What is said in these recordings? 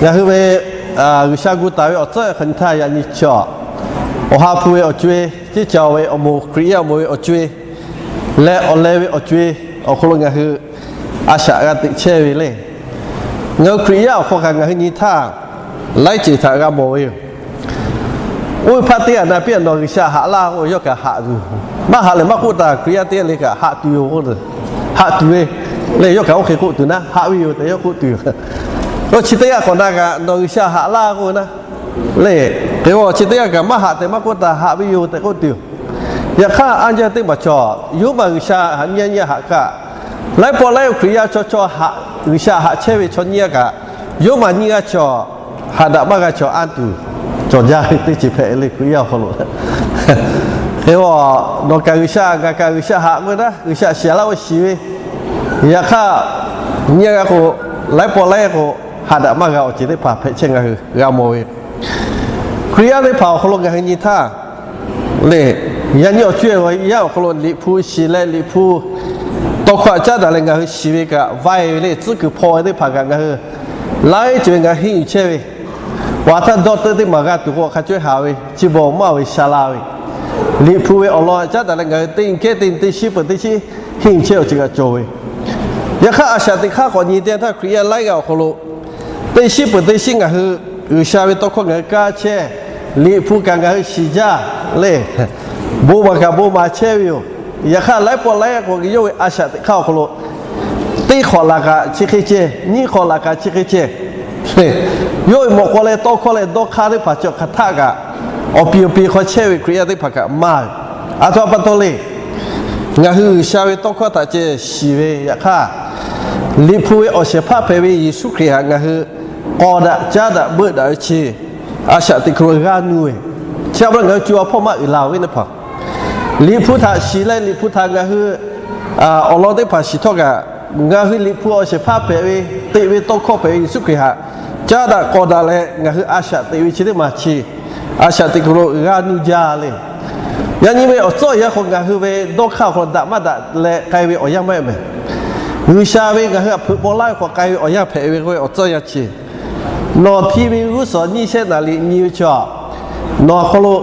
Ngaˬ hui ve G'uiˬsha gu taˍ ve awˬ tcuhˉ hk'aˬ nyi htaˇ yaꞈ nyi chaw, Awˬ ha hpu ve awˬ co-e, ceˇ caˬ ve awˬ moˍ, Hkriꞈ yaˇ awˬ moˍ ve awˬ co-e leh awˬ leh ve awˬ co-e awˬ hk'aw lo ngaˬ hui a shaꞈ g'a teꞈ chehˇ ve le. Ngaˬ hui Hkriꞈ yaˇ awˬ hk'aw kaꞈ ngaˬ hui nyi htaˇ, laiˉ ceuˬ htaꞈ g'a mawˬ ve yoˬ. Oˇ ve hpaˇ teˇ g'aˇ na piˇ-a, nawˬ G'uiˬsha haꞈ laˇ k'o yawˇ kaꞈ haꞈ tuˬ yoˬ. Maˇ haꞈ lehˬ maˇ k'oˆ taˍ, Hkriꞈ yaˇ teˇ g'aˇ le kaꞈ haꞈ tuˬ yoˬ k'oˆ, haꞈ tuˬ ve le. Yawˇ kaꞈ oˇ hk'e k'oˆ tuˬ naˉ, haꞈ ve yoˬ tehꞈ yawˇ k'oˆ tuˬ yoˬ. Oˇ chi teˇ g'aˇ k'awꞈ na kaꞈ nawˬ G'uiˬsha haꞈ laˇ k'oˆ ve naˉ le. Hk'e-o, chi teˇ g'aˇ kaꞈ maˇ haꞈ tehꞈ maˇ k'oˆ taˍ, haꞈ ve yoˬ tehꞈ k'oˆ tuˬ yoˬ. Yaꞈ hk'aˇ, anˇ jaˇ teˇ maˬ chaw, yawˇ maˬ G'uiˬsha haꞈ nyi nyi haꞈ kaꞈ, laiˉ pawˆ laiˉ Hkriꞈ yaˇ chaw chaw haꞈ, G'uiˬsha haꞈ chehˇ ve chaw nyiˇ g'aˇ kaꞈ, yawˇ maˬ nyiˇ g'aˇ chaw haꞈ daꞈ maˇ g'a chaw anˇ tuˬ cawˬ jaˇ ve teˇ ceuˬ hpehꞈ le Hkriꞈ yaˇ awˬ hk'aw lo. Hk'e-o, nawˬ kaꞈ G'uiˬsha, ngaˬ kaꞈ G'uiˬsha haꞈ k'oˆ ve naˉ, G'uiˬsha shiˍ laˇ k'o shiˍ ve. Yaꞈ hk'aˇ, nyiˇ g'aˇ k'o, laiˉ pawˆ laiˉ k'o, haꞈ daꞈ maˇ g'a awˬ ceuˬ teˇ hpaˍ hpehꞈ chehˇ ngaˬ hui g'a mawˬ ve. Hkriꞈ yaˇ teˇ hpaˍ awˬ hk'aw lo ngaˬ hui nyi htaˇ le, yaꞈ nyi awˬ co-e awˬ yanˇ awˬ hk'aw lo Liꞈ hpu shiˍ leh Liꞈ hpu tawˇ hkawˇ htaꞈ caˉ daꞈ leh ngaˬ hui shiˍ ve kaꞈ vaiˇ ve le, tcuhˉ kuiˬ hpaw ve teˇ hpaˍ kaꞈ ngaˬ hui laiˉ ceuˬ ve ngaˬ hui henˇ yuˬ chehˇ ve. Awˬ ha htaˇ dawˇ teuˆ teˇ maˬ g'a tuˬ k'o, hk'a cawehˇ haˍ ve, chi bawˬ maˇ ve sha la ve, Liꞈ hpu ve awˬ lawn caˉ daꞈ leh ngaˬ hui teˇ nyi kehˉ teˇ nyi teˇ shiˉ peuˬ teˇ shiˉ henˇ yuˬ chehˇ awˬ ceuˬ kaꞈ cawˬ ve. Yaꞈ hk'aˇ, a shaꞈ teꞈ hk'aˇ k'awꞈ nyi teˇ yanˇ htaˇ, Hkriꞈ yaˇ laiˉ g'aˇ awˬ hk'aw lo teˇ shiˉ peuˬ teˇ shiˉ ngaˬ hui G'uiˬsha ve tawˇ hkawˇ ngaˬ hui kaˇ chehˇ, Liꞈ hpu kaꞈ ngaˬ hui shiˍ jaˇ le, bon maˍ kaꞈ bon maˍ chehˇ ve yoˬ. Yaꞈ hk'aˇ, laiˉ pawˆ laiˉ k'o yawˇ ve a shaꞈ teꞈ hk'aˇ awˬ hk'aw lo teˇ hk'awꞈ laꞈ kaꞈ chi hk'e ceh, nyiˇ hk'awꞈ laꞈ kaꞈ chi hk'e ceh, yawˇ ve mawꞈ k'aw leh tawˇ hkawˇ leh dawˇ hk'aˇ teˇ hpaˍ chi awˬ hk'aˬ htaˆ kaꞈ awˬ piˍ awˬ piˍ hk'aw chehˇ ve Hkriꞈ yaˇ teˇ hpaˍ kaꞈ maˇ ve. Aˬ htoꞈ ma pa taw le. Ngaˬ hui G'uiˬsha ve tawˇ hkawˇ htaꞈ ceh shiˍ ve yaꞈ hk'aˇ, Liꞈ hpu ve awˬ shehˍ hpaˇ hpehꞈ ve Yeˍsuˆ Hkriꞈ htaꞈ ngaˬ hui k'awꞈ daꞈ caˉ daꞈ beuˆ daꞈ ve chi a shaꞈ teꞈ hk'aw lo g'a nuˇ ve, chi a pa taw ngaˬ hui co ha hpawˇ maˇ uiˍ la-oˬ ve teˇ hpaˍ, Liꞈ hpu htaꞈ shiˍ leh Liꞈ hpu htaꞈ ngaˬ hui awˬ lawn teˇ hpaˍ shiˍ htawˇ kaꞈ, ngaˬ hui Liꞈ hpu awˬ shehˍ hpaˇ hpehꞈ ve, teꞈ ve tawˇ hkawˇ hpehꞈ ve Yeˍsuˆ Hkriꞈ htaꞈ caˉ daꞈ k'awꞈ daꞈ leh ngaˬ hui a shaꞈ teꞈ ve chi teˇ maˬ chi a shaꞈ teꞈ hk'aw lo g'a nuˇ jaˇ le. Yaꞈ nyi ve awˬ tcuhˉ awˬ yanˇ hk'aw ngaˬ hui ve dawˇ hk'aˇ awˬ hk'aw lo daꞈ maˇ daꞈ leh k'ai ve awˬ yanˇ maˇ heˆ mehˍ. G'uiˬsha ve ngaˬ hui htaꞈ hpeuꞈ maw laˇ ve hk'aw k'ai ve awˬ yanˇ hpehꞈ ve k'oˆ ve awˬ tcuhˉ awˬ yanˇ chi, nawˬ hti ve g'uˇ suhˍ nyiˇ shehˆ naˍ riˍ nyi ve chaw, nawˬ awˬ hk'aw lo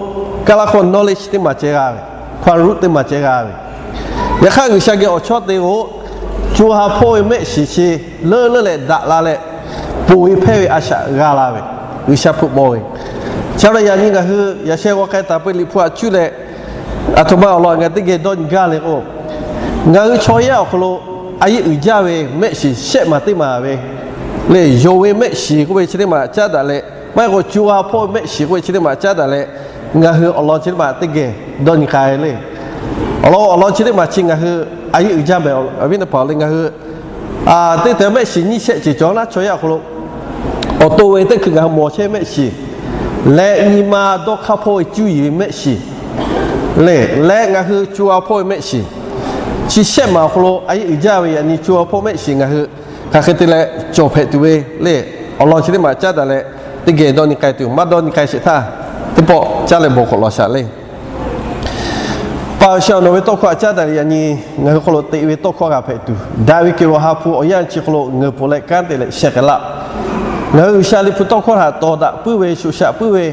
kaˇ laˇ hk'aw nawˇ le chi teˇ maˬ ceh g'a ve, hkaw ruˆ teˇ maˬ ceh g'a ve. Yaꞈ hk'aˇ, G'uiˬsha geh awˬ chawˇ te k'o, co ha hpawˇ ve mehˆ shiˍ chi leuˉ leuˉ leh daꞈ la leh, ponˬ ve hpehˇ ve a shaꞈ g'a la ve, G'uiˬsha hpeuꞈ maw ve. Chi pa taw yaꞈ nyi ngaˬ hui yaꞈ sheh g'aw k'ai taˍ peuˬ Liꞈ hpu htaꞈ cuˇ leh, aˬ htoꞈ ma awˬ lawn ngaˬ teˇ geh dawˇ nyi gaˇ le k'o, ngaˬ hui chaw yaˇ awˬ hk'aw lo a yeˆ uiˍ jaˇ ve mehˆ shiˍ shehˆ maˬ teˇ maˬ ve le, yonˍ ve mehˆ shiˍ k'oˆ ve chi teˇ maˬ caˉ daꞈ leh, maˇ heˆ k'o co ha hpawˇ ve mehˆ shiˍ k'oˆ ve chi teˇ maˬ caˉ daꞈ leh, ngaˬ hui awˬ lawn chi teˇ maˬ teˇ geh dawˇ nyi k'ai le. Awˬ lawn awˬ lawn chi teˇ maˬ chi ngaˬ hui a yeˆ uiˍ jaˇ mehˍ, awˬ viˉ teˇ hpaˍ le ngaˬ hui teˇ teh mehˆ shiˍ nyiˇ shehˆ ceuˬ cawˬ naˉ chaw yaˇ awˬ hk'aw lo awˬ to ve teˇ hkui ngaˬ hui mawˬ chehˇ mehˆ shiˍ leh nyi ma dawˇ hk'aˇ hpawˇ ve cuˇ yiˍ ve mehˆ shiˍ le, leh ngaˬ hui co ha hpawˇ ve mehˆ shiˍ chi shehˆ maˬ awˬ hk'aw lo a yeˆ uiˍ jaˇ ve yaꞈ nyi co ha hpawˇ mehˆ shiˍ ngaˬ hui hk'aˬ hk'e te leh cawˬ hpehꞈ tuˬ ve le, awˬ lawn chi teˇ maˬ caˉ daꞈ leh teˇ geh dawˇ nyi k'ai tuˬ, maˇ dawˇ nyi k'ai sheˍ htaˇ, teˇ pawˆ caˇ leh bon hk'awꞈ lawˬ shaˍ le. Paˍ G'uiˬsha, nawˬ ve tawˇ hkawˇ htaꞈ caˉ daꞈ leh yaꞈ nyi ngaˬ hui hk'aw lo teꞈ ve tawˇ hkawˇ g'a hpehꞈ tuˬ, daꞈ ve kehˬ ve Awˬ ha hpu awˬ yanˇ chi hk'aw lo ngeuˍ peuˬ leh kanˉ te leh sheh k'ai laˇ. Ngaˬ hui G'uiˬsha Liꞈ hpu tawˇ hkawˇ htaꞈ tawˍ daꞈ puiˉ ve, shoꞈ shaꞈ puiˉ ve,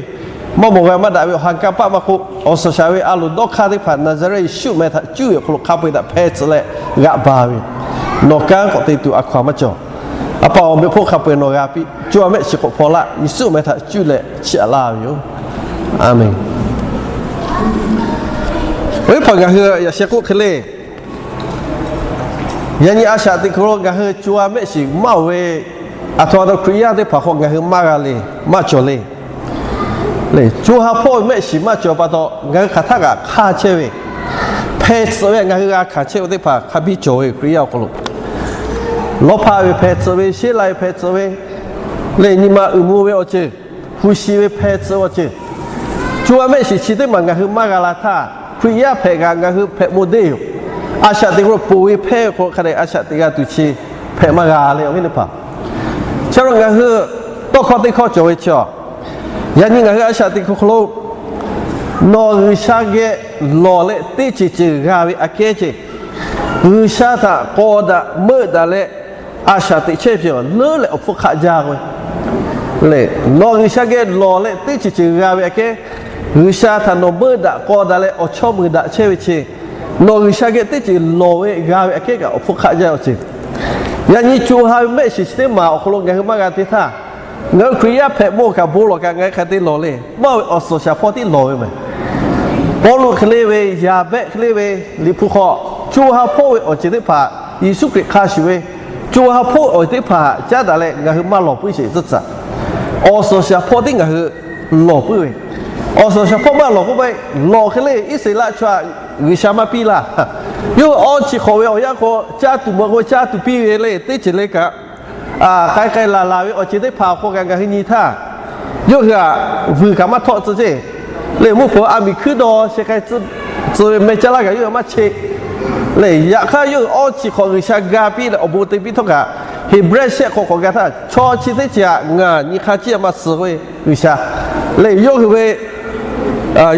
maˇ mawˬ g'a maˇ daꞈ ve awˬ ha kanˇ paˆ maˇ k'oˆ, awˬ suhˍ shaˍ ve a loˍ dawˇ hk'aˇ teˇ hpaˍ Naˍzaˍrehˆ Yeˍsuˆ meh htaꞈ cuˇ ve awˬ hk'aw lo hk'a peu-eˬ htaꞈ hpeh tcuh leh g'aꞈ ba ve, nawˬ kanˉ k'awꞈ te tuˬ a hkaw-anˬ maˇ cawˬ. A pa-oˬ, meh hpawˇ hk'a peu-eˬ nawˬ g'a piˇ, co ha mehˆ shiˍ k'awꞈ hpaw laˇ, Yeˍsuˆ meh htaꞈ cuˇ leh chiˇ aꞈ laˇ ve yoˬ. A menˬ. Awˬ viˉ teˇ hpaˍ, ngaˬ hui yaꞈ sheh k'oˆ hk'e le, yaꞈ nyi a shaꞈ teꞈ hk'aw lo ngaˬ hui co ha mehˆ shiˍ maˇ oˬ ve, aˬ htoꞈ ma taw Hkriꞈ yaˇ teˇ hpaˍ hk'aw ngaˬ hui maˇ g'a le, maˇ cawˬ le. Le, co ha hpawˇ ve mehˆ shiˍ maˇ cawˬ pa taw, ngaˬ hui hk'aˬ htaˆ kaꞈ hk'aˇ chehˇ ve, hpeh tcuhꞈ ve ngaˬ hui g'a hkanˍ chehˇ ve teˇ hpaˍ hk'a biˇ cawˬ ve Hkriꞈ yaˇ awˬ hk'aw lo. Lawˇ hpaˇ ve hpeh tcuhꞈ ve, sheˉ lai ve hpeh tcuhꞈ ve, leh nyi ma uiˍ mvuh ve awˬ ceuˬ, hpu shi ve hpeh tcuhꞈ ve awˬ ceuˬ, co ha mehˆ shiˍ chi teˇ maˬ ngaˬ hui maˇ g'a la htaˇ, Hkriꞈ yaˇ hpehꞈ kaꞈ ngaˬ hui hpehꞈ maw deˇ yoˬ. A shaꞈ teꞈ hk'aw lo ponˬ ve hpehˇ ve hk'aw lo hk'a dehꞈ a shaꞈ teꞈ g'a tuˬ chi hpehꞈ maˇ g'a le, awˬ viˉ teˇ hpaˍ. Chi pa taw ngaˬ hui tawˇ hkawˇ teˇ hkawˇ cawˬ ve chi, yaꞈ nyi ngaˬ hui a shaꞈ teꞈ hk'aw lo nawˬ G'uiˬsha geh lawˬ leh teˇ ceuˬ ceuˬ g'a ve aꞈ kehˉ ceh, G'uiˬsha htaꞈ k'awꞈ daꞈ meuˆ daꞈ leh a shaꞈ teꞈ chehˇ ve leuˉ leh awˬ hpfuhˇ hk'aˆ jaˇ k'o, Lehˬ, nawˬ G'uiˬsha geh lawˬ leh teˇ ceuˬ ceuˬ g'a ve aꞈ kehˉ, G'uiˬsha htaꞈ nawˬ meuˇ daꞈ k'aw daꞈ leh awˬ chawˇ meuˍ daꞈ chehˇ ve chi, nawˬ G'uiˬsha geh teˇ ceuˬ lawˬ ve g'a ve aꞈ kehˉ kaꞈ awˬ hpfuhˇ hk'aˆ jaˇ awˬ ceuˬ. Yaꞈ nyi co ha ve mehˆ shiˍ chi teˇ maˬ awˬ hk'aw lo ngaˬ hui maˇ g'a te htaˇ, ngaˬ hui Hkriꞈ yaˇ hpehꞈ mawˇ kaꞈ bon lawˬ kaꞈ ngaˬ hui hk'aˬ hk'e te lawˬ le. Maˇ ve awˬ suhˍ shaˍ hpawˇ tiˉ lawˬ ve mehˍ. Pawˇluꞈ hk'e le ve, Yaˍbehˆ hk'e le ve, Liꞈ hpu hk'aw, co ha hpawˇ ve awˬ ceuˬ teˇ hpaˍ, Yeˍsuˆ Hkriꞈ hk'a shuˍ ve, co ha hpawˇ ve awˬ ceuˬ teˇ hpaˍ caˉ daꞈ leh ngaˬ hui maˇ lawˬ puiˉ sheˍ tcuhˉ tcuhˉ. Awˬ suhˍ shaˍ hpawˇ tiˉ ngaˬ hui lawˬ puiˉ ve, awˬ suhˍ shaˍ hpawˇ maˇ lawˬ k'oˆ ve, lawˬ hk'e le Iˉsaˍreˍlaˆ chaw htaꞈ G'uiˬsha maˇ piˇ laˇ. Yawˇ hui awˇ chi hk'awꞈ ve awˬ yanˇ hk'aw caˇ tuˬ mawˬ k'o caˇ tuˬ piˇ ve le, teˇ ceuˬ le kaꞈ k'ai k'ai laˬ laˬ ve awˬ ceuˬ teˇ hpaˍ awˬ hk'aw kaꞈ ngaˬ hui nyi htaˇ, yawˇ hui htaꞈ vuiˬ kaꞈ maˇ htawˆ tcuh ceˇ. Lehˬ, mvuhˇ hpeuꞈ a miˍ hkuiˉ dawˇ sheh k'ai tcuh ve meh caˇ laˇ kaꞈ yawˇ hui maˇ cheˆ. Lehˬ, yaꞈ hk'aˇ yawˇ hui awˇ chi hk'awꞈ G'uiˬsha ga piˇ leh awˬ bon te piˇ htawˇ kaꞈ, Heˍbrehˇ shehˆ hk'awꞈ hk'awꞈ ga htaˇ, chaw chi teˇ ceuˬ htaꞈ ngaˬ nyi hk'a ciˇ a maˇ suh k'oˆ ve G'uiˬsha. Lehˬ, yawˇ hui ve,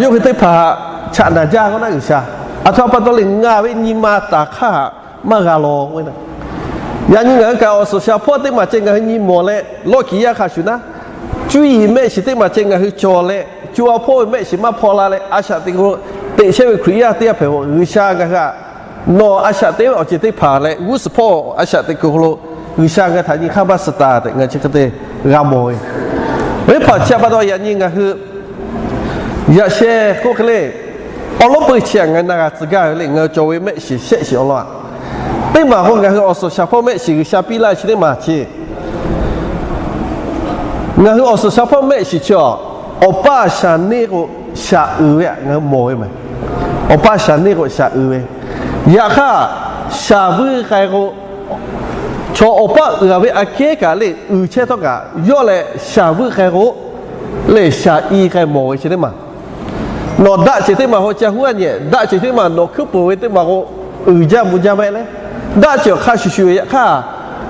yawˇ hui teˇ hpaˍ htaꞈ chaꞈ naˍ jaˇ k'oˆ naˉ G'uiˬsha. Aˬ htoꞈ ma pa taw leh ngaˬ ve nyi ma taˍ hk'aˇ htaꞈ maˇ g'a lawˬ k'oˆ ve. Yaꞈ nyi ngaˬ hui kaꞈ awˬ suhˍ shaˍ hpawˇ teˇ maˬ ceh ngaˬ hui nyi mawˬ leh lawˇ kiˍ yaˇ hk'a shuˍ naˉ, cuˇ yiˍ mehˆ shiˍ teˇ maˬ ceh ngaˬ hui cawˬ leh, co ha hpawˇ ve mehˆ shiˍ maˇ hpaw la leh a shaꞈ teꞈ kuiˬ lo teꞈ chehˇ ve Hkriꞈ yaˇ teˇ g'aˇ hpehꞈ-oˬ. G'uiˬsha ngaˬ hui htaꞈ nawˬ a shaꞈ teꞈ ve awˬ ceuˬ teˇ hpaˍ leh g'uˇ suhˍ hpawˇ a shaꞈ teꞈ kuiˬ hk'aw lo G'uiˬsha ngaˬ hui htaꞈ nyi hk'aˇ maˇ suh taˍ tehꞈ ngaˬ chi hk'e te g'a mawˬ ve. Venˇ hpaˍ chi htaꞈ pa taw yaꞈ nyi ngaˬ hui yaꞈ sheh k'oˆ hk'e le, awˬ lawn peu chi htaꞈ ngaˬ hui na g'a tcuh gaˇ ve le. Ngaˬ hui cawˬ ve mehˆ shiˍ shehˆ shiˍ awˬ lawn teˇ maˬ k'o, ngaˬ hui awˬ suhˍ shaˍ hpawˇ mehˆ shiˍ G'uiˬsha piˇ laˇ chi teˇ maˬ chi ngaˬ hui awˬ suhˍ shaˍ hpawˇ mehˆ shiˍ chi awˬ, awˬ paˇ shaˍ neˇ k'o shaˍ uiˍ ve htaꞈ ngaˬ hui mawˬ ve mehˍ. Awˬ paˇ shaˍ neˇ k'o shaˍ uiˍ ve, yaꞈ hk'aˇ shaˍ vuiˇ k'ai k'o, chaw awˬ paˇ uiˍ ve aꞈ kehˉ kaꞈ le uiˍ chehˇ htawˇ kaꞈ yawˇ leh shaˍ vuiˇ k'ai k'o, lehˬ shaˍ i k'ai mawˬ ve chi teˇ maˬ. Nawˬ daꞈ ceuˬ teˇ maˬ k'o ca huˉ a nyi, daꞈ ceuˬ teˇ maˬ nawˬ hkuiˉ peuˬ ve teˇ maˬ k'o, uiˍ jaˇ mvuh jaˇ maˇ heˆ le. Daꞈ ceuˬ hk'a shuˍ shuˍ ve yaꞈ hk'aˇ,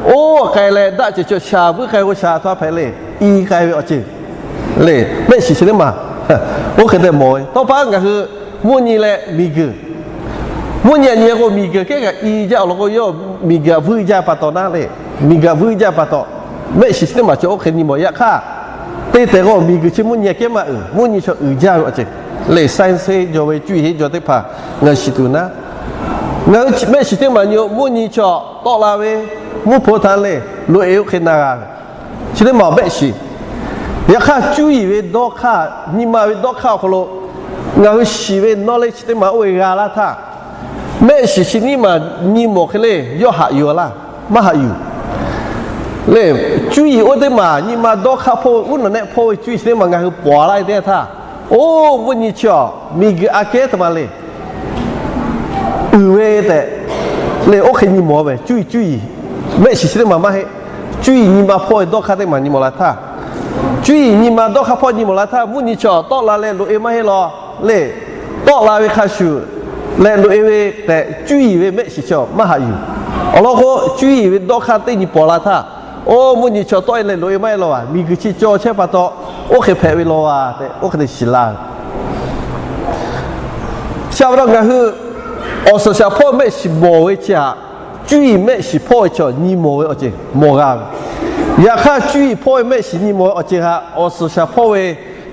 oˇ k'ai leh daꞈ ceuˬ chaw shaˍ vuiˇ k'ai k'o shaˍ htaꞈ hpehꞈ le, i k'ai ve awˬ ceuˬ le, mehˆ shiˍ chi teˇ maˬ. Oˇ hk'e te mawˬ ve tawˇ paˉ ngaˬ hui mvuhˇ nyi leh miˬguiˬ, mvuhˇ nyi aꞈ nyi k'o miˬguiˬ kehˉ kaꞈ i jaˇ awˬ lawn k'o, yawˇ miˬguiˬ aꞈ vuiˇ jaˇ pa taw naˉ le. Miˬguiˬ aꞈ vuiˇ jaˇ pa taw, mehˆ shiˍ chi teˇ maˬ chi oˇ hk'e nyi mawˬ. Yaꞈ hk'aˇ, te tehˬ k'o miˬguiˬ chi mvuhˇ nyi aꞈ kehˉ maˇ uiˍ, mvuhˇ nyi chaw uiˍ jaˇ ve awˬ ceuˬ le. Science heˆ jaw ve, cuˇ yiˍ heˆ jaw teˇ hpaˍ ngaˬ hui shiˍ tuˬ naˉ, ngaˬ hui mehˆ shiˍ teˇ maˬ nyi mvuhˇ nyi chaw tawˆ la ve mvuhˇ hpeuꞈ htaꞈ le, loꞈ-e oˇ hk'e na g'a ve chi teˇ maˬ mehˆ shiˍ. Yaꞈ hk'aˇ cuˇ yiˍ ve dawˇ hk'aˇ, nyi ma ve dawˇ hk'aˇ awˬ hk'aw lo ngaˬ hui shiˍ ve knowledge chi teˇ maˬ oˇ ve g'a laˇ htaˇ, mehˆ shiˍ chi teˇ maˬ nyi mawˬ hk'e le yawˇ haꞈ yuˬ laˇ, maˇ haꞈ yuˬ le. Cuˇ yiˍ oˇ teˇ maˬ nyi ma dawˇ hk'aˇ hpawˇ ve uˉ nawˬ nehˆ hpawˇ ve cuˇ yiˍ chi teˇ maˬ ngaˬ hui pawˍ laˇ ve teˇ htaˇ, oˇ mvuhˇ nyi chi awˬ miˬguiˬ aꞈ kehˉ teˇ maˬ le uiˍ ve tehꞈ le oˇ hk'e nyi mawˬ ve. Cuˇ yiˍ, cuˇ yiˍ mehˆ shiˍ chi teˇ maˬ maˇ heˆ. Cuˇ yiˍ nyi ma hpawˇ ve dawˇ hk'aˇ teˇ maˬ nyi mawˬ la htaˇ, cuˇ yiˍ nyi ma dawˇ hk'aˇ hpawˇ nyi mawˬ la htaˇ, mvuhˇ nyi chaw tawˆ la leh loꞈ-e maˇ heˆ law le. Tawˆ la ve hk'a shuˍ leh loꞈ-e ve tehꞈ cuˇ yiˍ ve mehˆ shiˍ chaw maˇ haꞈ yuˬ. Awˬ lawn k'o, cuˇ yiˍ ve dawˇ hk'aˇ teˇ nyi pawˍ la htaˇ, oˇ mvuhˇ nyi chaw tawˆ-e leh loꞈ-e maˇ heˆ law, miˬguiˬ chi cawˬ chehˇ pa taw oˇ hk'e hpehꞈ ve law tehꞈ oˇ hk'e te shiˍ la ve. Chi pa taw ngaˬ hui awˬ suhˍ shaˍ hpawˇ mehˆ shiˍ mawˬ ve chi htaꞈ cuˇ yiˍ mehˆ shiˍ hpawˇ ve chaw nyi mawˬ ve awˬ ceuˬ mawˬ g'a ve. Yaꞈ hk'aˇ, cuˇ yiˍ hpawˇ ve mehˆ shiˍ nyi mawˬ ve awˬ ceuˬ htaꞈ awˬ suhˍ shaˍ hpawˇ ve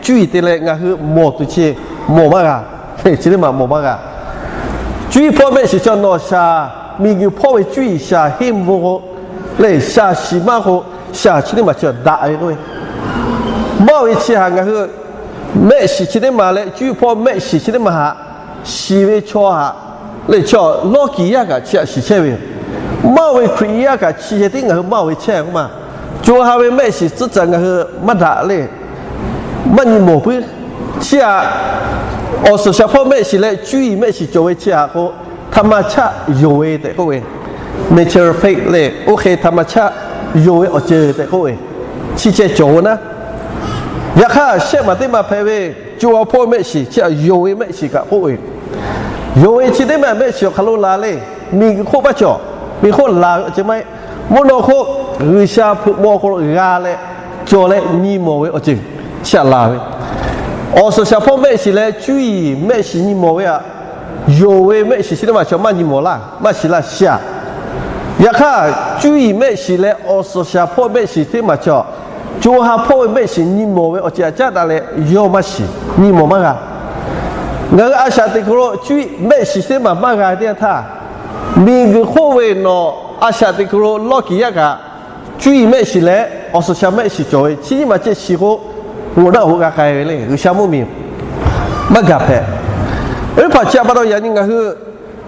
cuˇ yiˍ te leh ngaˬ hui mawˬ tuˬ chi mawˬ maˇ g'a. Chi teˇ maˬ mawˬ maˇ g'a. Cuˇ yiˍ hpawˇ mehˆ shiˍ chi nawˬ shaˍ, miˬguiˬ hpawˇ ve cuˇ yiˍ shaˍ henˇ mvuh k'o, lehˬ shaˍ shiˍ maˇ k'o, shaˍ chi teˇ maˬ chi daꞈ ve k'oˆ ve. Maˇ ve chi htaꞈ ngaˬ hui mehˆ shiˍ chi teˇ maˬ leh cuˇ yiˍ hpawˇ mehˆ shiˍ chi teˇ maˬ htaꞈ shiˍ ve chaw htaꞈ lehˬ, chaw lawˇ kiˍ yaˇ kaꞈ chi htaꞈ shiˍ chehˇ ve yoˬ. Maˇ ve Hkriꞈ yaˇ kaꞈ chi ceh tiˉ ngaˬ hui maˇ ve chehˇ k'oˆ ma. Co ha ve mehˆ shiˍ tcuhˉ tcuhˬ ngaˬ hui maˇ daꞈ le, maˇ nyi mawˬ puiˉ. Chi htaꞈ awˬ suhˍ shaˍ hpawˇ mehˆ shiˍ leh cuˇ yiˍ mehˆ shiˍ cawˬ ve chi htaꞈ k'o, ธรรมชาติ yonˍ ve tehꞈ k'oˆ ve, natural faith le, oˇ hk'e ธรรมชาติ yonˍ ve awˬ ceuˬ tehꞈ k'oˆ ve, chi ceh cawˬ ve naˉ. Yaꞈ hk'aˇ, shehˆ maˬ teˇ maˬ hpehꞈ ve co ha hpawˇ mehˆ shiˍ chi htaꞈ yonˍ ve mehˆ shiˍ kaꞈ k'oˆ ve, yonˍ ve chi teˇ maˬ mehˆ shiˍ awˬ hk'aw lo la le, miˬguiˬ hk'oˆ maˇ cawˬ, miˬguiˬ hk'oˆ la ve awˬ ceuˬ maˇ heˆ. Mvuhˇ naw hk'oˆ G'uiˬsha hpeuꞈ maw hk'aw lo g'a leh cawˬ leh nyi mawˬ ve awˬ ceuˬ chi htaꞈ la ve. Awˬ suhˍ shaˍ hpawˇ mehˆ shiˍ leh cuˇ yiˍ mehˆ shiˍ nyi mawˬ ve htaꞈ yonˍ ve mehˆ shiˍ chi teˇ maˬ chaw maˇ nyi mawˬ laˇ, maˇ shiˍ laˇ shaˍ. Yaꞈ hk'aˇ, cuˇ yiˍ mehˆ shiˍ leh awˬ suhˍ shaˍ hpawˇ mehˆ shiˍ teˇ maˬ chaw co ha hpawˇ ve mehˆ shiˍ nyi mawˬ ve awˬ ceuˬ aꞈ caˉ daꞈ leh yawˇ maˇ shiˍ, nyi mawˬ maˇ g'a. Ngaˬ hui a shaꞈ teꞈ hk'aw lo cuˇ yiˍ mehˆ shiˍ teˇ maˬ maˇ g'a teˇ yanˇ htaˇ, miˬguiˬ hk'oˆ ve nawˬ a shaꞈ teꞈ hk'aw lo lawˇ kiˍ yaˇ kaꞈ, cuˇ yiˍ mehˆ shiˍ leh awˬ suhˍ shaˍ mehˆ shiˍ cawˬ ve chi nyiˇ maˬ ceh shiˍ k'o, g'oꞈ naˆ hoꞈ g'a k'ai ve le. G'uiˬsha mvuhˇmiˬ maˇ gaˬ hpehꞈ. Oˇ ve hpaˍ chi aꞈ pa taw yaꞈ nyi ngaˬ hui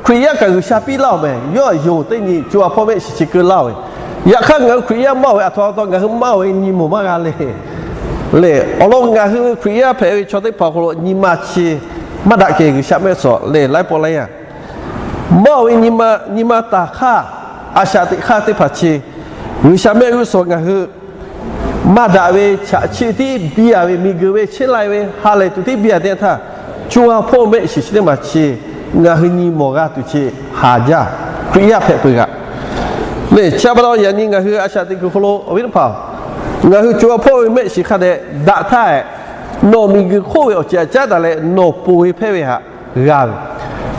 Hkriꞈ yaˇ kaꞈ G'uiˬsha piˇ laˇ-oˬ meh, yawˇ yonˍ teˇ nyi co ha hpawˇ mehˆ shiˍ chi keu laˇ-oˬ ve. Yaꞈ hk'aˇ ngaˬ hui Hkriꞈ yaˇ maˇ-oˬ ve aˬ htoꞈ ma pa taw ngaˬ hui maˇ-oˬ ve nyi mawˬ maˇ g'a le. Le, awˬ lawn ngaˬ hui Hkriꞈ yaˇ hpehꞈ ve chaw teˇ hpaˍ awˬ hk'aw lo nyi ma chi maˇ daꞈ kehˬ G'uiˬsha mehˆ suhˍ le laiˉ pawˆ laiˉ yaˇ maˇ-oˬ ve nyi ma, nyi ma taˍ hk'aˇ, a shaꞈ teꞈ hk'aˇ teˇ hpaˍ chi G'uiˬsha mehˆ g'uˇ suhˍ ngaˬ hui maˇ daꞈ ve chaꞈ chiˆ tiˉ biˇ a ve, miˬguiˬ ve chehˇ lai ve ha lehˬ tuˬ tiˉ biˇ a teˇ yanˇ htaˇ, co ha hpawˇ mehˆ shiˍ chi teˇ maˬ chi ngaˬ hui nyi mawˬ g'a tuˬ chi haˍ jaˇ. Hkriꞈ yaˇ hpehꞈ peuˬ g'aꞈ le. Chi aꞈ pa taw yaꞈ nyi ngaˬ hui a shaꞈ teꞈ kuiˬ hk'aw lo awˬ viˉ teˇ hpaˍ, ngaˬ hui co ha hpawˇ ve mehˆ shiˍ hk'a dehꞈ daꞈ htaˇ, nawˬ miˬguiˬ hk'oˆ ve awˬ ceuˬ aꞈ caˉ daꞈ leh nawˬ ponˬ ve hpehˇ ve haꞈ g'a ve.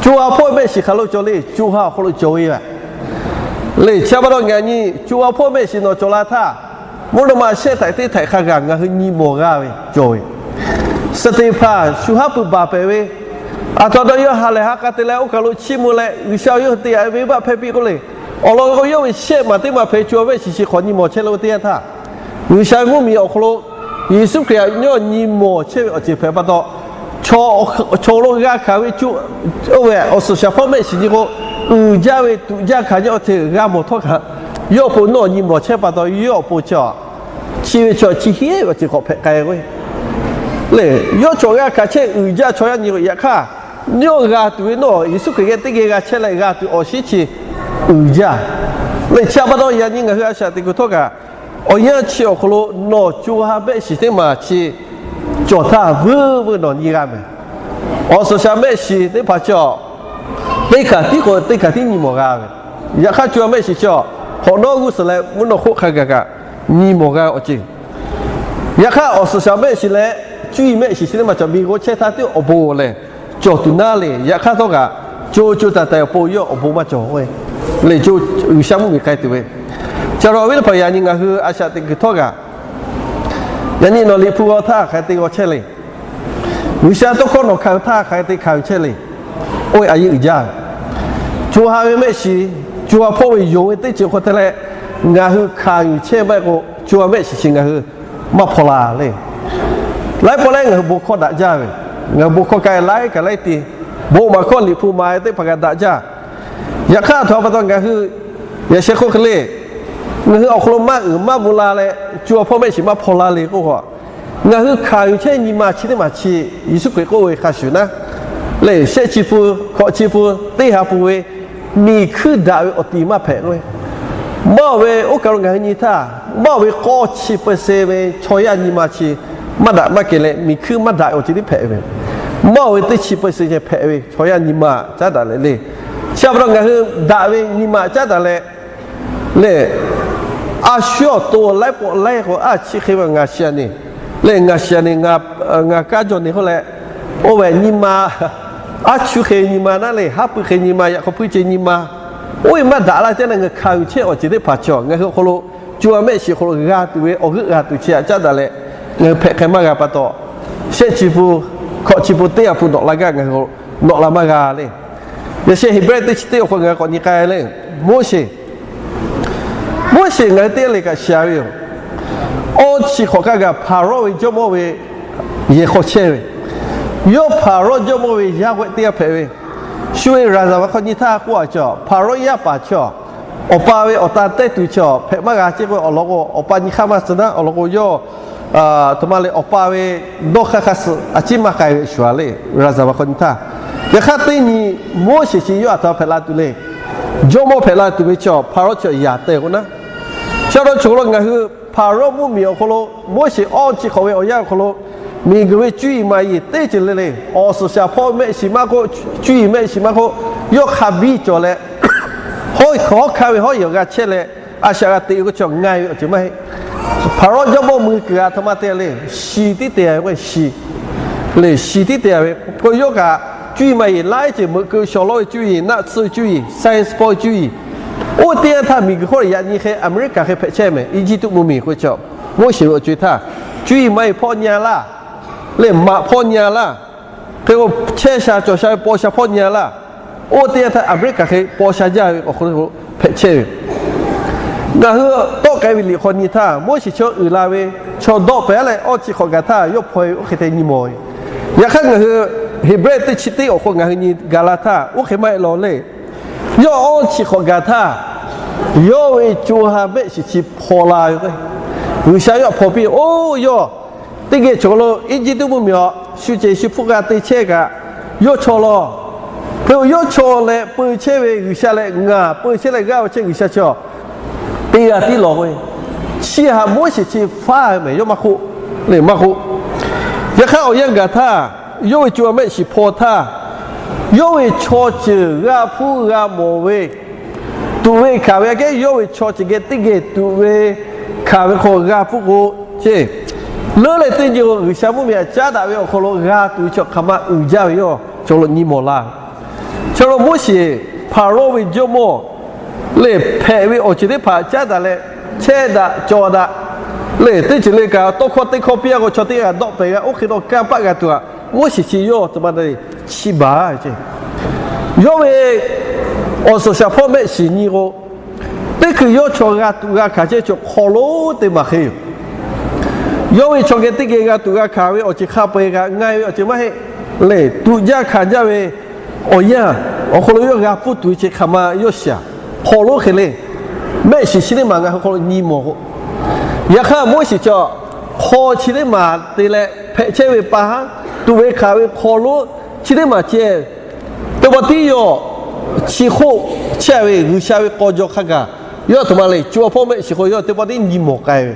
Co ha hpawˇ mehˆ shiˍ hk'aˬ lo cawˬ le, co ha awˬ hk'aw lo cawˬ ve yaꞈ le. Chi aꞈ pa taw ngaˬ nyi co ha hpawˇ mehˆ shiˍ nawˬ cawˬ la htaˇ, mvuhˇ naw ma shehˆ htaiꞈ teˇ htaiꞈ hk'a gaˬ ngaˬ hui nyi mawˬ g'a ve cawˬ ve. Steˍhpanˍ shu haˉ pui baˬ pehˍ ve, aˬ htoꞈ ma taw yawˇ ha lehˬ ha k'a te leh oˇ kaˬ lo chiˇ mvuh leh G'uiˬsha yawˇ hui te yaꞈ ve venˇbaˆ hpehˇ piˇ k'oˆ le. Awˬ lawn k'o yawˇ ve shehˆ maˬ teˇ maˬ hpehꞈ co ha mehˆ shiˍ chi hk'awꞈ nyi mawˬ chehˇ lo teˇ yanˇ htaˇ, G'uiˬsha ve mvuhˇmiˬ awˬ hk'aw lo Yeˍsuˆ Hkriꞈ htaꞈ yawˇ nyi mawˬ chehˇ ve awˬ ceuˬ hpehꞈ pa taw, chaw awˬ hk'aw lo g'a hkanˍ ve co, oˇ ve awˬ suhˍ shaˍ hpawˇ mehˆ shiˍ nyi k'o, uiˍ jaˇ ve tuꞈ jaˇ hkanˍ jaˇ awˬ ceuˬ g'a mawˬ htawˇ kaꞈ, yawˇ awˬ pon nawˬ nyi mawˬ chehˇ pa taw yawˇ awˬ pon chi chi ve chaw chi hiˉ ve awˬ ceuˬ k'awꞈ hpehꞈ k'ai ve le. Yawˇ chaw g'a hkanˍ chehˇ uiˍ jaˇ chaw yaˇ nyi k'o, yaꞈ hk'aˇ yawˇ g'a tuˬ ve nawˬ Yeˍsuˆ Hkriꞈ geh teˇ geh g'a chehˇ leh g'a tuˬ awˬ shiˉ chi uiˍ jaˇ le. Chi aꞈ pa taw yaꞈ nyi ngaˬ hui a shaꞈ teꞈ kuiˬ htawˇ kaꞈ, awˬ yanˇ chi awˬ hk'aw lo nawˬ co ha mehˆ shiˍ teˇ maˬ chi cawˬ htaˇ vuiˇ vuiˇ nawˬ nyi g'a mehˍ. Awˬ suhˍ shaˍ mehˆ shiˍ teˇ hpaˍ chi a, teˇ hkanˍ tiˉ k'o teˇ hkanˍ tiˉ nyi mawˬ g'a ve. Yaꞈ hk'aˇ co ha mehˆ shiˍ chi a, hk'awꞈ nawˉ g'uˇ suhˍ leh mvuhˇ naw hk'oˆ hk'a gaˬ kaꞈ nyi mawˬ g'a awˬ ceuˬ. Yaꞈ hk'aˇ awˬ suhˍ shaˍ mehˆ shiˍ leh cuˇ yiˍ mehˆ shiˍ chi teˇ maˬ cawˬ miˬguiˬ chehˇ htaˇ tiˉ awˬ bon lehˬ cawˬ tuˬ naˉ le. Yaꞈ hk'aˇ htawˇ kaꞈ co co taiˍ taiˍ awˬ pon yawˇ awˬ bon maˇ cawˬ k'o le. Lehˬ co G'uiˬsha mvuhˇmiˬ k'ai tuˬ ve. Chi a awˬ viˉ teˇ hpaˍ yaꞈ nyi ngaˬ hui a shaꞈ teꞈ kuiˬ htawˇ kaꞈ, yaꞈ nyi nawˬ liꞈ hpu g'aw htaˇ hk'aˬ hk'e te g'aw chehˇ le. G'uiˬsha tawˇ hkawˇ nawˬ hkanˍ htaˇ hk'aˬ hk'e te hkanˍ chehˇ le. Oˇ ve a yeˇ uiˍ jaˇ ve. Co ha ve mehˆ shiˍ, co ha hpawˇ ve yonˍ ve teˇ ceuˬ hk'aw te leh ngaˬ hui hkanˍ yuˬ chehˇ maˇ heˆ k'o, co ha mehˆ shiˍ chi ngaˬ hui maˇ hpaw la le. Laiˉ pawˆ laiˉ ngaˬ hui bon hkawˇ daꞈ jaˇ ve, ngaˬ hui bon hkawˇ k'ai laiˉ kaꞈ laiˉ te, bon maˍ hkawˇ liꞈ hpu maˍ ve teˇ hpaˍ kaꞈ daꞈ jaˇ. Yaꞈ hk'aˇ a htoꞈ ma pa taw ngaˬ hui yaꞈ sheh hk'oˆ hk'e le, ngaˬ hui awˬ hk'aw lo maˇ uiˍ maˇ bon la leh co ha hpawˇ mehˆ shiˍ maˇ hpaw la le k'oˆ k'o, ngaˬ hui hkanˍ yuˬ chehˇ nyi ma chi teˇ maˬ chi Yeˍsuˆ Hkriꞈ k'oˆ ve hk'a shuˍ naˉ le, shehˆ chi pun, hkawꞈ chi pun, teˇ ha pun ve miˬ hkuiˇ daꞈ ve awˬ tiˍ maˇ hpehꞈ k'o, maˇ-oˬ ve oˇ kaˬ lo ngaˬ hui nyi htaˇ, maˇ-oˬ ve k'awˇ chi peuˬ se ve chaw yaˇ nyi ma chi maˇ daꞈ maˇ kehˬ leh miˬ hkuiˇ maˇ daꞈ ve awˬ ceuˬ tiˉ hpehꞈ ve, maˇ-oˬ ve teˇ chi peuˬ se ceh hpehꞈ ve chaw yaˇ nyi ma caˉ daꞈ leh le. Chi pa taw ngaˬ hui daꞈ ve nyi ma caˉ daꞈ leh le, a shu awˬ to laiˉ pawˆ laiˉ k'o a chi hk'e ve ngaˬ shiˍ a ne, le ngaˬ shiˍ a ne, ngaˬ kanˉ jawˬ ne k'oˆ leh, oˇ ve nyi ma, a chu hk'e nyi ma naˉ le, haˉ pui hk'e nyi ma, yaꞈ k'aw puiˇ ce nyi ma, oˇ ve maˇ daꞈ laˇ teˇ naˬ ngaˬ hkanˍ yuˬ chehˇ awˬ ceuˬ teˇ hpaˍ chi ngaˬ hui awˬ hk'aw lo co ha mehˆ shiˍ awˬ hk'aw lo g'a tuˬ ve awˬ g'euˆ g'a tuˬ chi aꞈ caˉ daꞈ leh, ngaˬ hui hpehꞈ hk'e maˇ g'a pa taw, shehˆ chi pun, hkawꞈ chi pun, teˇ ha pun nawꞈ la gaˇ ngaˬ hui nawꞈ la maˇ g'a le. Yaꞈ sheh Heˍbrehˇ teˇ chi teˇ awˬ hk'aw ngaˬ hui k'awꞈ nyi k'ai le. Moˉseˍ, Moˉseˍ ngaˬ hui teˇ g'aˇ le kaꞈ shiˍ a ve yoˬ. Awˇ chi hk'awꞈ hk'a gaˬ Hpaˍrawˇ ve jawˇmawˇ ve yehˬ hk'aw chehˇ ve, yawˇ Hpaˍrawˇ jawˇmawˇ ve yaˇ g'awehˆ teˇ g'aˇ hpehꞈ ve, shu ve raˍzaˍ va hk'aw nyi htaˇ k'oˆ a chaw, Hpaˍrawˇ yaˇ paˍ chaw, awˬ pa ve awˬ ta tehˉ tuˬ chaw hpehꞈ maˇ g'a ceˇ k'o, awˬ lawn k'o awˬ pa nyi hk'aˇ maˇ suh naˉ, awˬ lawn k'o yawˇ aˬ htoꞈ ma le awˬ pa ve dawˇ hk'aˇ hk'a suh a ciˉ maˇ k'ai ve shuˍ a le, raˍzaˍ va hk'aw nyi htaˇ. Yaꞈ hk'aˇ teˇ nyi Moˉseˍ chi yawˇ aˬ htoꞈ ma hpehꞈ la tuˬ le. Jawˇmawˇ hpehꞈ la tuˬ ve chaw Hpaˍrawˇ chaw yaꞈ te k'o naˉ, chaw dawˇ chaw lo ngaˬ hui Hpaˍrawˇ mvuhˇmiˬ awˬ hk'aw lo Moˉseˍ awˇ chi hk'awꞈ ve awˬ yanˇ awˬ hk'aw lo miˬguiˬ ve cuˇ yiˍ maˍ yiˍ teˇ ceuˬ le le, awˬ suhˍ shaˍ hpawˇ mehˆ shiˍ maˇ k'oˆ, cuˇ yiˍ mehˆ shiˍ maˇ k'oˆ, yawˇ hk'a biˇ cawˬ leh, hawˉ hkawˇ hawˉ hkanˇ ve hawˉ yehˬ g'a chehˇ leh, a shaꞈ g'a teꞈ ve k'o chaw ngaˬ ve awˬ ceuˬ maˇ heˆ. Hpaˍrawˇ jawˇmawˇ mui kuiˬ aˬ htoꞈ ma te le, shiˍ tiˉ te a ve k'o shiˍ le, shiˍ tiˉ te a ve k'o yawˇ kaꞈ cuˇ yiˍ maˍ yiˍ laiˉ ceuˬ meuꞈ keu shawˍ lawˇ ve cuˇ yiˍ, naˆ tsuhˇ ve cuˇ yiˍ, science pawˇ ve cuˇ yiˍ, oˇ teˇ yanˇ htaˇ miˬguiˬ hk'oˆ lo yaꞈ nyi hk'e America hk'e hpehꞈ chehˇ mehˍ, Eˇjiˇtuꞈ mvuhˇmiˬ k'oˆ ve chaw Moˉseˍ ve awˬ co-e htaˇ, cuˇ yiˍ maˇ yiˍ hpawˇ nyi-a laˇ, lehˬ maꞈ hpawˇ nyi-a laˇ, hk'e k'o chehˇ sha cawˬ sha ve paw sha hpawˇ nyi-a laˇ. Oˇ teˇ yanˇ htaˇ Aˍmeˍriˆkaˍ hk'e paw sha jaˇ ve awˬ hk'aw lo hpehꞈ chehˇ ve. Ngaˬ hui tawˆ k'ai ve liꞈ hk'aw nyi htaˇ, Moˉseˍ chaw uiˍ la ve, chaw dawˆ pehˍ leh awˇ chi hk'awꞈ gaˬ htaˇ yawˇ hpaw ve oˇ hk'e te nyi mawˬ ve. Yaꞈ hk'aˇ ngaˬ hui Heˍbrehˇ teˇ chi teˇ awˬ hk'aw ngaˬ hui nyi gaˬ la htaˇ, oˇ hk'e maˇ heˆ law lehˬ, yawˇ awˇ chi hk'awꞈ gaˬ htaˇ yawˇ ve co ha mehˆ shiˍ chi hpaw la ve. G'uiˬsha yawˇ htaꞈ hpaw piˇ, oˇ yawˇ teˇ geh chaw lo Eˇjiˇtuꞈ mvuhˇmiˬ awˬ shu cehˬ shu hpfuhˆ g'a te chehˇ kaꞈ, yawˇ chaw law. Hk'e k'o yawˇ chaw leh peu chehˇ ve G'uiˬsha leh ngaˬ peu chehˇ leh g'aˇ ve chehˇ G'uiˬsha chaw teˇ g'aˇ tiˉ lawˬ ve. Chi htaꞈ Moˉseˍ chi faˉ mehˍ yawˇ maˇ k'oˆ, lehˬ maˇ k'oˆ. Yaꞈ hk'aˇ awˬ yanˇ gaˬ htaˇ, yawˇ ve co ha mehˆ shiˍ hpaw htaˇ, yawˇ ve chaw ceuˬ g'a hpuˇ g'a mawˬ ve, tuꞈ ve hkanˍ ve aꞈ kehˉ yawˇ ve chaw ceuˬ geh teˇ geh tuꞈ ve hkanˍ ve hk'aw g'a hpuˇ k'o, leuˉ leh teˇ nyi k'o G'uiˬsha mvuhˇmiˬ htaꞈ caˉ daꞈ ve awˬ hk'aw lo g'a tuꞈ ve chaw hk'aˬ ma uiˍ jaˇ ve yawˇ chaw lo nyi mawˬ la. Chaw lo Moˉseˍ, Hpaˍrawˇ ve jawˇmawˇ lehˬ hpehꞈ ve awˬ ceuˬ teˇ hpaˍ caˉ daꞈ leh, chehˇ daꞈ cawˬ daꞈ lehˬ, teˇ ceuˬ le kaꞈ tawˇ hkawˇ teˇ hkawˇ piˇ-a k'o chaw teˇ g'aˇ dawˆ pehˍ g'a oˇ hk'e dawˇ kanˇ paˆ g'a tuˬ aꞈ, Moˉseˍ chi yawˇ a htoꞈ ma te chi baˬ ce. Yawˇ ve awˬ suhˍ shaˍ hpawˇ mehˆ shiˍ nyi k'o, teˇ hkui yawˇ chaw g'a tuꞈ g'a hkanˍ chehˇ chaw hk'aw lonˉ te maˬ hk'e yoˬ. Yawˇ ve chaw geh teˇ geh g'a tuꞈ g'a hkanˍ ve awˬ ceuˬ hk'a peu-eˬ kaꞈ ngaˬ ve awˬ ceuˬ maˇ heˆ lehˬ, tuꞈ jaˇ hkanˍ jaˇ ve awˬ yanˇ awˬ hk'aw lo yawˇ g'a hpuˇ tuˬ ve chi hk'aˬ ma yawˇ shiˍ-a. Hk'aw lonˉ hk'e le, mehˆ shiˍ chi teˇ maˬ ngaˬ hui hk'aw lo nyi mawˬ k'o, yaꞈ hk'aˇ Moˉseˍ chaw hk'aw chi teˇ maˬ te leh hpehꞈ chehˇ ve pa haˉ, tuꞈ ve hkanˍ ve hk'aw lonˉ chi teˇ maˬ ceh, teˇ pawˆ tiˉ yawˇ chi hk'oˆ chehˇ ve G'uiˬsha ve k'aw jaw hk'a gaˬ, yawˇ a htoꞈ ma le co ha hpawˇ mehˆ shiˍ hk'aw yawˇ teˇ pawˆ tiˉ nyi mawˬ k'ai ve.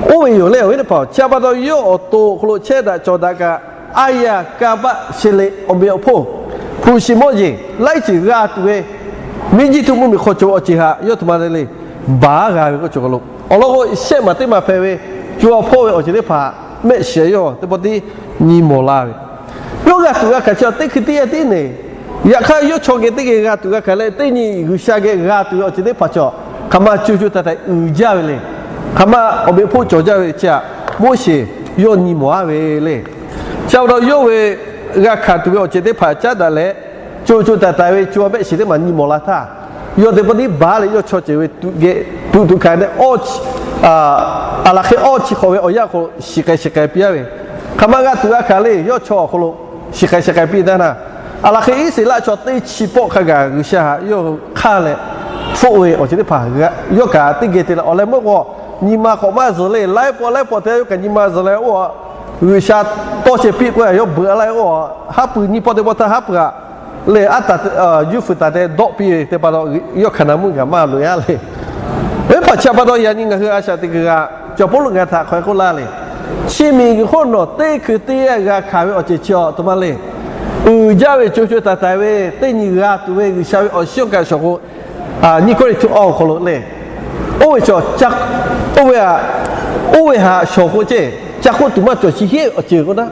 Oˇ ve yoˬ lehˬ, awˬ viˉ teˇ hpaˍ, chi pa taw yawˇ awˬ to awˬ hk'aw lo chehˇ daꞈ cawˬ daꞈ kaꞈ, aˉ yaˇ kanˇ paˆ sheˍ le awˬ meꞈ awˬ hponˇ, hpu shi mawˇ jeˬ laiˉ ceuˬ g'a tuˬ ve, Eˇjiˇtuꞈ mvuhˇmiˬ hk'aw cawˬ ve awˬ ceuˬ htaꞈ yawˇ a htoꞈ ma le le baˬ g'a ve k'oˆ cawˬ kaˬ lo awˬ lawn k'o, shehˆ maˬ teˇ maˬ hpehꞈ ve co ha hpawˇ ve awˬ ceuˬ teˇ hpaˍ mehˆ shiˍ yawˇ teˇ pawˆ tiˉ nyi mawˬ la ve. Yawˇ g'a tuꞈ g'a hkanˍ chi teˇ hkui teˇ yanˇ tiˉ neˬ, yaꞈ hk'aˇ yawˇ chaw geh teˇ geh g'a tuꞈ g'a hkanˍ leh teˇ nyi G'uiˬsha geh g'a tuˬ ve awˬ ceuˬ teˇ hpaˍ chaw hk'aˬ ma co co taiˍ taiˍ uiˍ jaˇ ve le. Hk'aˬ ma awˬ meꞈ awˬ hponˇ cawˬ jaˇ ve chi htaꞈ Moˉseˍ yawˇ nyi mawˬ-a ve le. Chi pa taw yawˇ ve g'a hkanˍ tuˬ ve awˬ ceuˬ teˇ hpaˍ caˉ daꞈ leh, co co taiˍ taiˍ ve co ha mehˆ shiˍ teˇ maˬ nyi mawˬ la htaˇ, yawˇ teˇ pawˆ tiˉ baˬ leh yawˇ chaw ceuˬ ve tuꞈ geh tuꞈ tuꞈ hkanˍ leh, aˬ laˬ hk'e awˇ chi hk'awꞈ ve awˬ yanˇ awˬ hk'aw lo shiˍ k'ai shiˍ k'ai piˇ-a ve. Hk'aˬ ma g'a tuꞈ g'a hkanˍ le yawˇ chaw awˬ hk'aw lo shiˍ k'ai shiˍ k'ai piˇ taˇ naˇ, aˬ laˬ hk'e Iˉsaˍreˍlaˆ chaw teˇ chi pawˆ hk'a gaˬ G'uiˬsha htaꞈ yawˇ hk'aˇ leh hpfuhˆ ve awˬ ceuˬ teˇ hpaˍ yawˇ kaꞈ teˇ geh te leh awˬ leh meuˆ k'o, nyi ma k'awꞈ maˇ zuhˬ le, laiˉ pawˆ laiˉ pawˆ te yawˇ kaꞈ nyi ma zuhˬ leh oˇ, G'uiˬsha tawˇ ceh piˇ k'oˆ yawˇ beuꞈ la-e oˇ, haˉ pui nyiˇ pawˆ teˇ pawˆ htaˇ haˉ pui-a lehˬ, aˉ taˍ yuˇ fuiˍ taˍ te dawˆ piˇ ve teˇ pa taw, yawˇ Hkaˍnanˍ mvuhˇ kaꞈ maˇ loꞈ-e-a le. Awˬ viˉ teˇ hpaˍ, chi pa taw yaꞈ nyi ngaˬ hui a shaꞈ teꞈ kuiˬ g'aꞈ cawˬ Pawˇluꞈ ngaˬ htaꞈ hk'aw e k'oˆ laˇ le. Chi miˬguiˬ hk'oˆ nawˬ teˇ hkui teˇ yanˇ g'a hkanˍ ve awˬ ceuˬ chi a htoꞈ ma le. Uiˍ jaˇ ve co co taiˍ taiˍ ve teˇ nyi g'a tuˬ ve G'uiˬsha ve awˬ shiˉ awˬ kaꞈ shawˍ k'o, nyiˇ Kawˇrenˍhtuˆ awˬ hk'aw lo le, oˇ ve chaw, oˇ ve a, oˇ ve htaꞈ shawˍ k'o ceh, ca hk'oˆ tuˬ maˇ cawˬ chi heˆ awˬ ceuˬ k'o naˉ.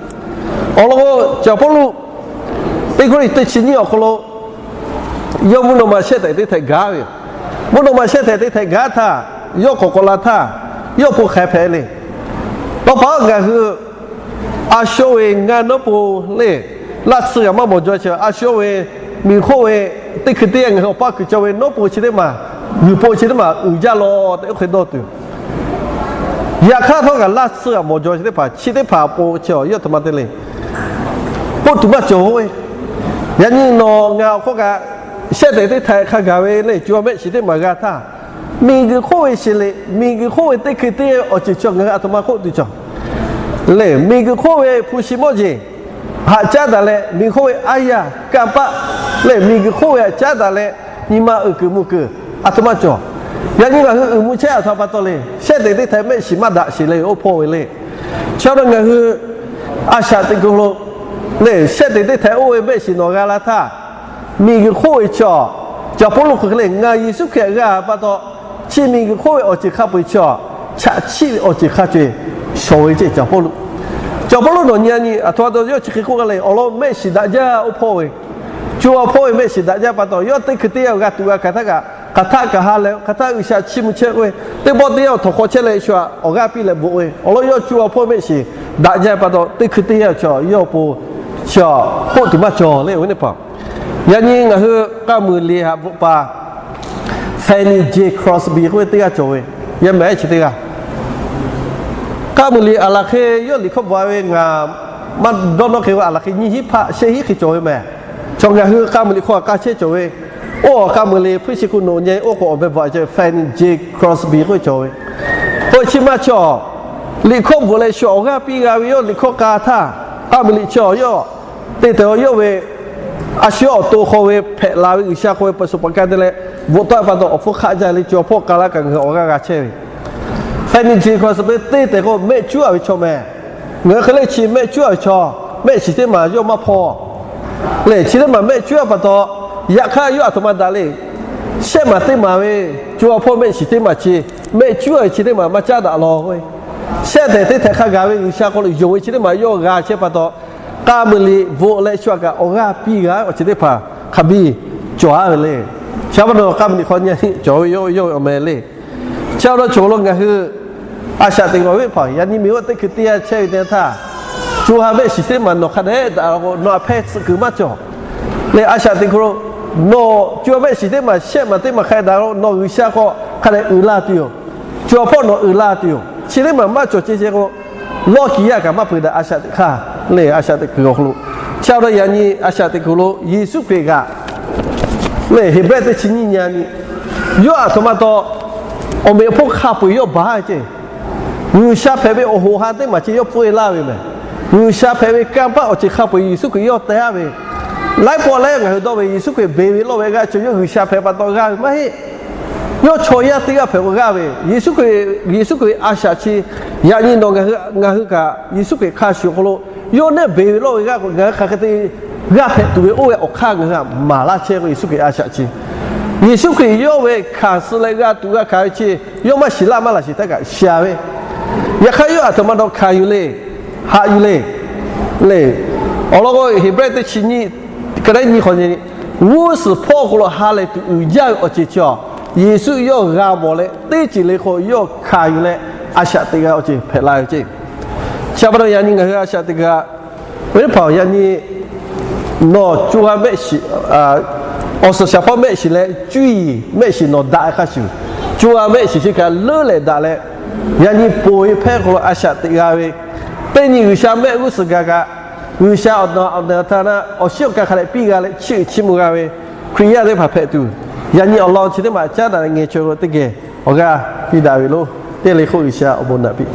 Awˬ lawn k'o, cawˬ Pawˇluꞈ teˇ Kawˇrenˍhtuˆ teˇ chi nyiˇ awˬ hk'aw lo yawˇ mvuhˇ naw ma shehˆ tehꞈ teˇ htehꞈ gaˇ ve yoˬ. Mvuhˇ naw ma shehˆ tehꞈ teˇ htehꞈ gaˇ htaˇ, yawˇ k'awꞈ k'awꞈ la htaˇ, yawˇ hpu hk'aiˍ hpehꞈ le. Tawˇ pa ngaˬ hui a sho ve ngaˇ nawˉ po le, laˇ tsuhˇ g'aꞈ maˇ mawˬ jaw chi a sho ve miˬ hk'oˆ ve teˇ hkui teˇ yanˇ ngaˬ hui awˬ paˇ kuiˬ cawˬ ve nawˉ po chi teˇ maˬ, g'uiˬ po chi teˇ maˬ uiˍ jaˇ law tehꞈ oˇ hk'e dawˇ tuˬ. Yaꞈ hk'aˇ htawˇ kaꞈ laˇ tsuhˇ g'aꞈ mawˬ jaw chi teˇ hpaˍ chi teˇ hpaˍ po chi yawˇ a htoꞈ ma te le. K'oˆ tuˬ maˇ cawˬ ve. Yaꞈ nyi nawˬ ngaˬ awˬ hk'aw kaꞈ shehˆ tehꞈ teˇ htehꞈ hk'a gaˬ ve le co ha mehˆ shiˍ teˇ maˬ g'a htaˇ, miˬguiˬ hk'oˆ ve shiˍ le, miˬguiˬ hk'oˆ ve teˇ hkui teˇ awˬ ceuˬ chi ngaˬ hui a htoꞈ ma k'oˆ tuˬ cawˬ le. Miˬguiˬ hk'oˆ ve hpu shi mawˇ jeˬ haꞈ caˉ daꞈ leh, miˬguiˬ hk'oˆ ve aˉ yaˇ kanˇ paˆ lehˬ, miˬguiˬ hk'oˆ ve haꞈ caˉ daꞈ leh, nyi ma uiˍ kuiˬ mvuh kuiˬ a htoꞈ ma cawˬ. Yaꞈ nyi ngaˬ hui uiˍ mvuh chehˇ a htoꞈ ma pa taw le, shehˆ tehꞈ teˇ htehꞈ mehˆ shiˍ maˇ daꞈ shiˍ le oˇ hpawˇ ve le. Chi pa taw ngaˬ hui a shaꞈ teꞈ kuiˬ lo le, shehˆ tehꞈ teˇ htehꞈ oˇ ve mehˆ shiˍ nawˬ g'a la htaˇ, miˬguiˬ hk'oˆ ve chaw, cawˬ Pawˇluꞈ hk'aˬ hk'e le, ngaˬ Yeˍsuˆ Hkriꞈ g'a pa taw, chi miˬguiˬ hk'oˆ ve awˬ ceuˬ hk'a peu-eˬ chaw, chaꞈ chiˆ ve awˬ ceuˬ hk'a cawˬ-eˬ shawˍ ve ceˇ cawˬ Pawˇluꞈ. Cawˬ Pawˇluꞈ nawˬ nyi a nyi a htoꞈ ma taw yawˇ chi hk'e k'oˆ g'a le, awˬ lawn mehˆ shiˍ daꞈ jaˇ oˇ hpawˇ ve, co ha hpawˇ ve mehˆ shiˍ daꞈ jaˇ pa taw, yawˇ teˇ hkui teˇ yanˇ g'a tuꞈ g'a hkanˍ htaˇ kaꞈ, Hk'aˬ htaˆ kaꞈ ha lehˬ, hk'aˬ htaˆ G'uiˬsha chiˇ mvuh chehˇ k'oˆ ve, teˇ pawˆ teˇ yanˇ awˬ htawnˍ hk'aw chehˇ leh shu htaꞈ awˬ g'aˇ piˇ leh bvuhꞈ ve, awˬ lawn yawˇ co ha hpawˇ mehˆ shiˍ daꞈ jaˇ ve pa taw, teˇ hkui teˇ yanˇ chaw yawˇ awˬ pon chaw hpoˆ tuˬ maˇ cawˬ le, awˬ viˉ teˇ hpaˍ. Yaꞈ nyi ngaˬ hui k'aˇ muiˬ liꞈ htaꞈ bvuhꞈ pa Fanny J Crosby k'oˆ ve teˇ g'aˇ cawˬ ve, yaˇ mehˍ chi teˇ g'aˇ. K'aˇ muiˬ liꞈ aˬ laˬ hk'e yawˇ liꞈ hkawˇ bvuhꞈ ve ngaˬ maˇ dawˇ nawˇ hk'e ve, aˬ laˬ hk'e nyiˇ hinˉ hpaˆ shehˆ hinˉ hk'e cawˬ ve mehˍ. Chaw ngaˬ hui k'aˇ muiˬ liꞈ hk'aw k'aˇ chehˇ cawˬ ve, oˇ awˬ k'aˇ muiˬ liꞈ hpuiˇ chi hk'oˆ nawˬ nyi oˇ k'o awˬ meh bvuhꞈ cawˬ ve Fanny J Crosby k'oˆ ve cawˬ ve. K'oˆ chi maˇ chaw liꞈ hkawˇ bvuhꞈ leh shu awˬ g'aˇ piˇ g'a ve, yawˇ liꞈ hkawˇ k'a htaˇ k'aˇ muiˬ liꞈ chi awˬ yawˇ te tehˬ awˬ yawˇ ve a shu awˬ to hk'aw ve hpehꞈ la ve G'uiˬsha hk'aw ve ประสบการณ์ te leh bvuhꞈ tawˆ pa taw awˬ hpfuhˇ hk'aˆ jaˇ le, co ha hpawˇ k'a laˇ kaꞈ ngaˬ hui awˬ g'aˇ g'a chehˇ ve. Fanny J Crosby te tehˬ k'o mehˆ cuˉ a ve chaw mehˍ. Ngaˬ hui hk'e le chi mehˆ cuˉ a ve chaw, mehˆ shiˍ teˇ maˬ yawˇ maˇ hpawˇ le. Chi teˇ maˬ mehˆ cuˉ a pa taw, yaꞈ hk'aˇ yawˇ aˬ htoꞈ ma daꞈ le. Shehˆ maˬ teˇ maˬ ve co ha hpawˇ mehˆ shiˍ teˇ maˬ chi, mehˆ cuˉ a ve chi teˇ maˬ maˇ caˉ daꞈ law k'o, shehˆ tehˬ teˇ htehꞈ hk'a gaˬ ve G'uiˬsha hk'aw lo yonˍ ve chi teˇ maˬ yawˇ g'a chehˇ pa taw, k'aˇ muiˬ liꞈ bvuhꞈ leh shu a kaꞈ awˬ g'aˇ piˇ g'a ve awˬ ceuˬ teˇ hpaˍ hk'a biˇ cawˬ a ve le. Chi pa taw k'aˇ muiˬ liꞈ hk'aw nyi cawˬ ve yawˇ ve awˬ meh le. Chi pa taw chaw lo ngaˬ hui a shaꞈ teꞈ g'a ve hpaˍ, yaꞈ nyi miˬ g'uˇ teˇ hkui teˇ yanˇ chehˇ ve teˇ htaˇ, co ha mehˆ shiˍ teˇ maˬ nawˬ hk'a dehꞈ daꞈ k'o, nawˬ a hpehˇ tsuhꞈ kuiˬ maˇ cawˬ le. A shaꞈ teꞈ hk'aw lo nawˬ co ha mehˆ shiˍ teˇ maˬ, shehˆ maˬ teˇ maˬ hk'a dehꞈ daꞈ k'o, nawˬ G'uiˬsha hk'aw hk'a dehꞈ uiˍ la tuˬ yoˬ. Co ha hpawˇ nawˬ uiˍ la tuˬ yoˬ. Chi teˇ maˬ maˇ cawˬ ce ce k'o, lawˇ kiˬ yaˇ kaꞈ maˇ peuˬ daꞈ a shaꞈ teꞈ hk'aˇ le. A shaꞈ teꞈ kuiˬ awˬ hk'aw lo chi pa taw yaꞈ nyi a shaꞈ teꞈ kuiˬ lo Yeˍsuˆ Hkriꞈ kaꞈ le, Heˍbrehˇ teˇ chi nyiˇ nyi a nyi, yawˇ aˬ htoꞈ ma taw awˬ meꞈ awˬ hponˇ hk'a peu-eˬ yawˇ baˬ ve ceˇ. G'uiˬsha hpehꞈ ve awˬ hoꞈ ha teˇ maˬ chi yawˇ pfuhˇ e laˇ ve mehˍ. G'uiˬsha hpehꞈ ve kanˇ paˆ awˬ ceuˬ hk'a peu-eˬ Yeˍsuˆ Hkriꞈ yawˇ teh a ve. Laiˉ pawˆ leh ngaˬ hui dawˇ ve Yeˍsuˆ Hkriꞈ beˬ ve lawˇ ve g'aˇ cawˬ, yawˇ G'uiˬsha hpehꞈ pa taw g'aˇ ve maˇ heˆ. Yawˇ chaw yaˇ teˇ g'aˇ hpehꞈ k'o g'aˇ ve, Yeˍsuˆ Hkriꞈ, Yeˍsuˆ Hkriꞈ a shaꞈ chi yaꞈ nyi nawˬ ngaˬ hui kaꞈ Yeˍsuˆ Hkriꞈ hk'a shuˍ awˬ hk'aw lo yawˇ neˉ beˬ ve lawˇ ve g'aˇ k'o, ngaˬ hui hk'aˬ hk'e te g'aˇ hpehꞈ tuˬ ve oˇ ve awˬ hk'aˇ ngaˬ hui maˍ laˇ chehˇ k'o, Yeˍsuˆ Hkriꞈ a shaꞈ chi, Yeˍsuˆ Hkriꞈ yawˇ ve hkanˍ suh leh g'a tuꞈ g'a hkanˍ ve chi, yawˇ maˇ shiˍ laˇ maˇ laˬ shiˍ htaˇ kaꞈ shiˍ ve. Yaꞈ hk'aˇ yawˇ aˬ htoꞈ ma taw hkanˍ yuˬ le, haꞈ yuˬ le le. Awˬ lawn k'o, Heˍbrehˇ teˇ chi nyiˇ, ka lehˉ nyiˇ hk'awꞈ nyi, g'uˇ suhˍ hpawˇ awˬ hk'aw lo ha lehˬ tuˬ uiˍ jaˇ ve awˬ ceuˬ chi a, Yeˍsuˆ yawˇ g'a mawˬ leh teˇ ceuˬ le hk'aw yawˇ hkanˍ yuˬ leh a shaꞈ teꞈ g'a awˬ ceuˬ hpehꞈ la ve ceˇ. Chi pa taw yaꞈ nyi ngaˬ hui a shaꞈ teꞈ g'a ve teˇ hpaˍ yaꞈ nyi nawˬ co ha mehˆ shiˍ, awˬ suhˍ shaˍ hpawˇ mehˆ shiˍ leh cuˇ yiˍ mehˆ shiˍ nawˬ daꞈ ve hk'a shuˍ, co ha mehˆ shiˍ chi kaꞈ leuˉ lehˍ daꞈ leh, yaꞈ nyi ponˬ ve hpehˇ hk'aw lo a shaꞈ teꞈ g'a ve, teˇ nyi G'uiˬsha mehˆ g'uˇ suhˍ gaˬ kaꞈ, G'uiˬsha awˬ na awˬ na htaˇ na awˬ shiˉ awˬ ka hk'a dehꞈ piˇ g'a leh chiˇ uiˍ chiˇ mvuh g'a ve Hkriꞈ yaˇ teˇ hpaˍ hpehꞈ tuˬ, yaꞈ nyi awˬ lawn chi teˇ maˬ caˉ daꞈ leh ngeh chaweh lo teˇ geh awˬ g'aˇ piˇ daꞈ ve lo, teˇ le hk'oˆ G'uiˬsha awˬ bon naꞈ piˇ